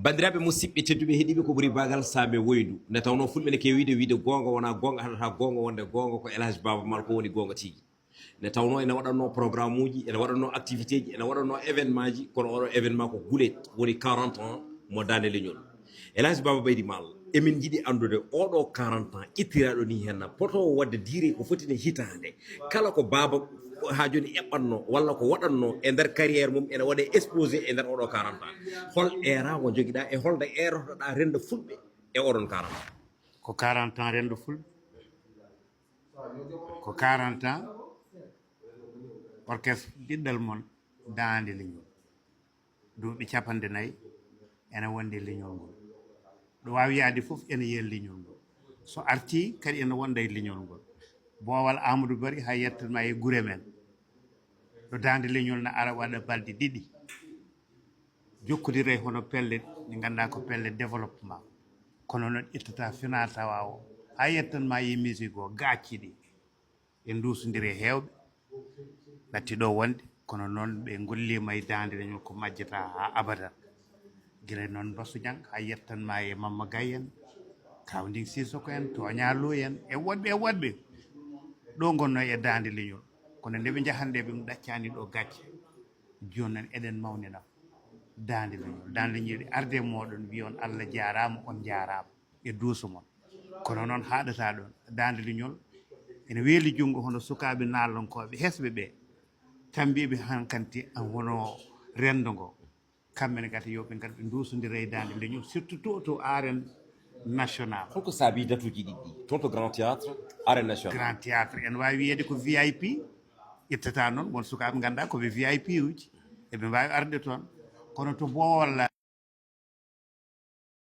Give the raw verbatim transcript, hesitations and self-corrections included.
Banndiraaɓe musidɓe tedduɓe heɗiiɓe ko ɓuri baagal saame woyndu. Nde tawnoo fulɓe ne keewi wiide, wiide goonga wonaa goonga, haɗata goonga wonde goonga, ko El Hadj Baaba Maal ko woni goonga tigi. Nde tawnoo ene waɗatnoo programme uji, ene waɗatnoo activité ji, ene waɗatnoo événement ji, kono oɗo événement ko guleet, woni quarante ans mo Daande Leñol. El Hadj Baaba Baydi Maal, emin njiɗi anndude oɗo quarante ans ittiraaɗo nii heen, potoowo waɗde diire ko foti ne hitaande, kala ko Baaba haa jooni eɓɓatnoo walla ko waɗatnoo e nder carrière mum ene waɗee exposé e nder oɗo quarante ans. Hol eeraango njogiɗaa e holno eerotoɗaa renndo fulɓe e oɗon quarante ans? Ko quarante ans renndo fulɓe, ko quarante ans orchestre diɗɗal mon Daande Leñol. Duuɓi capanɗe nayi ene wonde leñol ngol. Ɗo waawi yahde fof ene yiya leñol ngol. So artii kadi ene wonda e leñol ngol. Boowal Amadou Bari haa yettan ma e gure men. Ɗo Daande Leñol na ara waɗa balɗe ɗiɗi. Jokkondire hono pelle ɗe ngannduɗaa ko pelle développement. Kono noon ittata finaa tawaa o haa yettan ma e musique o, gacci ɗi. En nduusondiri e heewɓe, natti ɗo wonde, kono noon ɓe ngolliima e Daande Leñol ko majjata haa abada. Gila noon Basu Ñaŋ haa yettan ma e Mamma Gay en, Kawnding Sisoko en, Tooña Lo en, e woɗɓe, e woɗɓe. Ɗo ngonnoo e Daande Leñol. Kono nde ɓe njahannde ɓe ɗaccaani ɗo gacce. Jooni noon eɗen mawnina Daande Leñol. Daande Leñol arde e mooɗon, mbiyon Allah jaaraama, on njaaraama e duuso mon. Kono noon haaɗata ɗoon. Daande Leñol ene weeli junngo hono sukaaɓe naalankooɓe hesɓe ɓe, tambiiɓe hankanti hono renndo ngo. Kamɓe ne gati yo ɓe ngar ɓe nduusondira e Daande Leñol, surtout to, to arène national. Holko saabii datuuji ɗiɗi ɗi? Toon to Grand Théâtre, Arène Nationale. Grand Théâtre, ene waawi wiyeede ko V I P, ittata noon won sukaaɓe ngannduɗaa ko ɓe V I P uji, eɓe mbaawi arde toon. Kono to Boowal